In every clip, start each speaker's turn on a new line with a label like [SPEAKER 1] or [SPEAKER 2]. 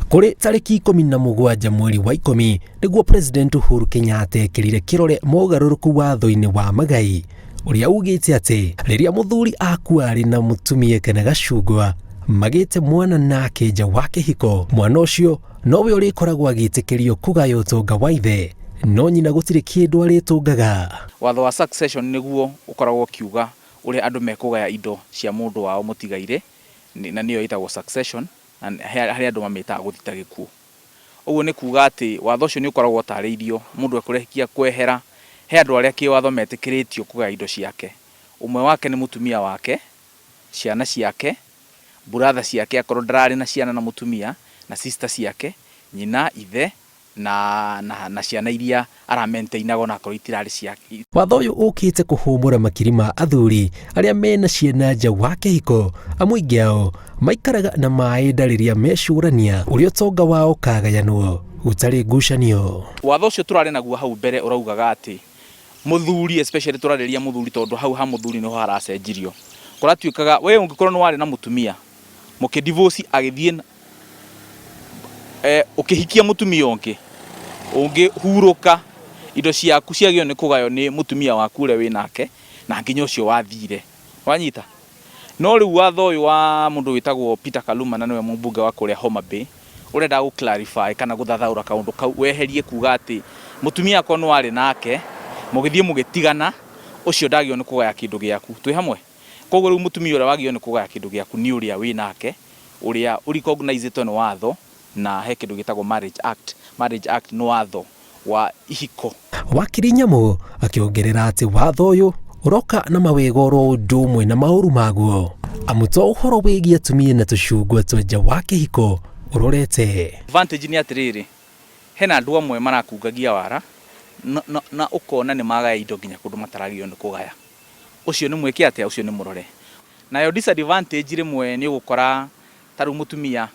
[SPEAKER 1] Kũrĩ tarĩki 17 mweri wa 10 nĩguo President Uhuru Kenyatta ekĩrire kĩrore mogarũrũku watho-inĩ wa magai ũrĩa ugĩte atĩ rĩrĩa mũthuri akua arĩ na mũtumia kana gacungwa magĩte mwana nake nja wa kĩhiko, mwana ũcio nowe ũrĩkoragwo agĩtĩkĩrio kũgaya ũtonga wa ithe, no nyina gũtirĩ kĩndũ arĩtũngaga.
[SPEAKER 2] Watho wa succession nĩguo ũkoragwo ũkiuga ũrĩa andũ mekũgaya indo cia mũndũ wao mũtigairĩ, na nĩyo ĩtagwo succession, na harĩ andũ mamĩtaga gũthita gĩkuũ. Ũguo nĩ kuga atĩ watho ũcio nĩ ũkoragwo ũtarĩirio mũndũ ekũrĩkia kwehera, he andũ arĩa kĩwatho metĩkĩrĩtio kũgaya indo ciake. Ũmwe wake nĩ mũtumia wake, ciana ciake, brother ciake akorwo ndararĩ na ciana na mũtumia, na sister ciake, nyina, ithe na, na, na ciana iria ara maintainaga onakorwo itirarĩ ciake.
[SPEAKER 1] Watho ũyũ ũkĩte kũhũmũra makiri ma athuri arĩa mena ciana nja wa kĩhiko, amu aingĩ ao maikaraga na maĩ nda rĩrĩa mecũrania ũrĩa ũtonga wao ũkagayanwo gũtarĩ ngucanio.
[SPEAKER 2] Watho ũcio tũrarĩ naguo hau mbere ũraugaga atĩ mũthuri, especially tũrarĩria mũthuri tondũ hau ha mũthuri nĩho haracenjirio. Kũratuĩkaga we ũngĩkorwo nĩ warĩ na mũtumia mũkĩ divorce agĩthiĩ ũkĩhikia mũtumia ũngĩ, ũngĩhurũka indo ciaku ciagĩrĩirwo nĩ kũgaywo nĩ mũtumia waku ũrĩa wĩ nake na nginya ũcio wathire. Wanyita? No rĩu watho ũyũ wa mũndũ wĩtagwo Peter Kaluma na nĩwe mũmbunge wa kũrĩa Homa Bay ũrenda gũ clarify kana gũthathaũra kaũndũ kau weherie kuga atĩ mũtumia akorwo nĩ warĩ nake mũgĩthiĩ mũgĩtigana ũcio ndagĩrĩirwo nĩ kũgaya kĩndũ gĩaku. Twĩ hamwe? Koguo rĩu mũtumia ũrĩa wagĩrĩirwo nĩ kũgaya kĩndũ gĩaku nĩ ũrĩa wĩ nake, ũrĩa ũ recognizĩtwo nĩ watho na he kĩndũ gĩtagwo Marriage Act. Marriage Act nĩ watho wa ihiko.
[SPEAKER 1] Wakiri Nyamũ akĩongerera atĩ watho ũyũ ũroka na mawega oro ũndũ ũmwe na maũru maguo, amu to ũhoro wĩgiĩ atumia na tũcungwa twa nja wa kĩhiko ũrorete.
[SPEAKER 2] Advantage nĩ atĩrĩrĩ, hena andũ amwe marakungagia wara na, na, na ũkona nĩ magaya indo nginya kũndũ mataragĩrĩirwo nĩ kũgaya. Ũcio nĩ mwĩke atĩa? Ũcio nĩ mũrore. Nayo disadvantage rĩmwe nĩ ũgũkora ta rĩu mũtumia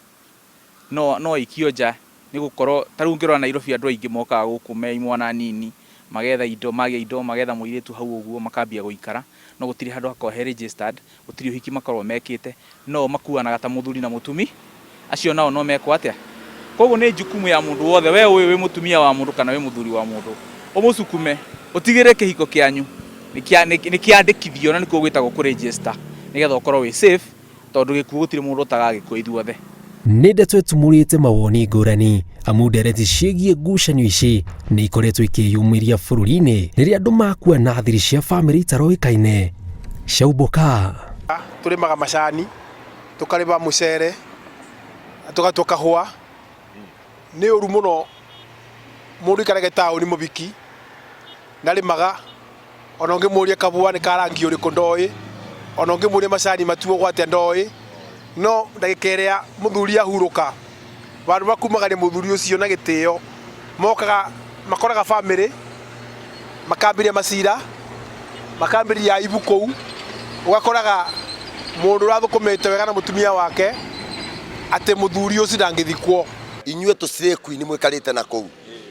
[SPEAKER 2] no no aikio nja nĩ gũkorwo ta rĩu ũngĩrora Nairobi andũ aingĩ mokaga gũkũ me imwana nini, magetha indo, magĩa indo magetha mũirĩtu hau ũguo makambia gũikara, no gũtirĩ handũ hakoragwo he registered, gũtirĩ ũhiki makoragwo mekĩte, no makuanaga ta mũthuri na mũtumi, acio nao no mekwo atĩa? Koguo nĩ jukumu ya mũndũ wothe, we ũĩ wĩ mũtumia wa mũndũ kana wĩ mũthuri wa mũndũ, ũmũsukume, ũtigĩrĩre kĩhiko kĩanyu nĩ kĩandĩkithio na nĩkuo gwĩtagwo kũ register, nĩgetha ũkorwo wĩ safe tondũ gĩkuũ gũtirĩ mũndũ ũtagagĩkua ithuothe.
[SPEAKER 1] Nĩ ndeto ĩtumũrĩte mawoni ngũrani amu ndereti ciĩgiĩ ngucanio ici nĩ ikoretwo ikĩyumĩria bũrũri-inĩ rĩrĩa andũ makua na thiri cia bamĩrĩ itaroĩkaine ciaumbũka.
[SPEAKER 3] Tũrĩmaga macani, tũkarĩma mũcere, tũgatua kahũa. Nĩ ũru mũno mũndũ aikarage taũni mũbiki, ndarĩmaga, ona ũngĩmũria kabũa nĩ ka rangi ũrĩkũ ndoĩ, ona ũngĩmũria macani matuagwo atĩa ndoĩ, no ndagĩka ĩrĩa mũthuri ahurũka, vandũ va kumagaria mũthuri ũcio na gĩtĩo, mokaga makoraga bamĩrĩ, makambĩrĩria macira, makambĩrĩria aibu kũu, ũgakoraga mũndũ ũrathũkũmĩte wega na mũtumia wake, atĩ mũthuri ũcio ndangĩthikwo.
[SPEAKER 4] Inyuĩ tũ slay queen mũikarĩte na kũu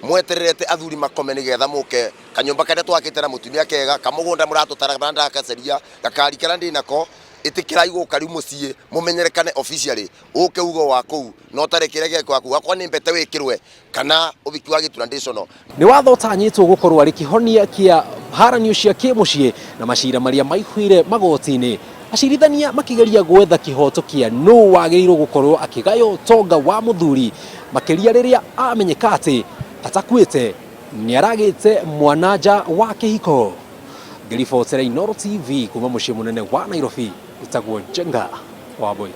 [SPEAKER 4] mwetererete athuri makome nĩgetha mũke kanyũmba karĩa twakĩte na mũtumia kega kamũgũnda mũratũtara na ndakacaria gakari karĩa ndĩnako ĩtĩkĩrai gũka rĩu mũciĩ mũmenyerekane officially ũke ugo wa kũu na ũtare kĩrĩa gĩakĩ waku gakwa nĩ mbete wĩkĩrwe kana ũhiki wa gĩ traditional.
[SPEAKER 1] Nĩ watho ũtanyĩtwo gũkorwo arĩ kĩhonia kĩa haranio cia kĩmũciĩ na macira marĩa maihũire magoti-inĩ, acirithania makĩgeria gwetha kĩhoto kĩa nũ wagĩrĩirwo gũkorwo akĩgaya ũtonga wa mũthuri, makĩria rĩrĩa amenyeka atĩ atakuĩte nĩ aragĩte mwana nja wa kĩhiko. Ngĩribotera Inooro TV kuma mũciĩ mũnene wa Nairobi, ĩtagwo Njenga Wambui.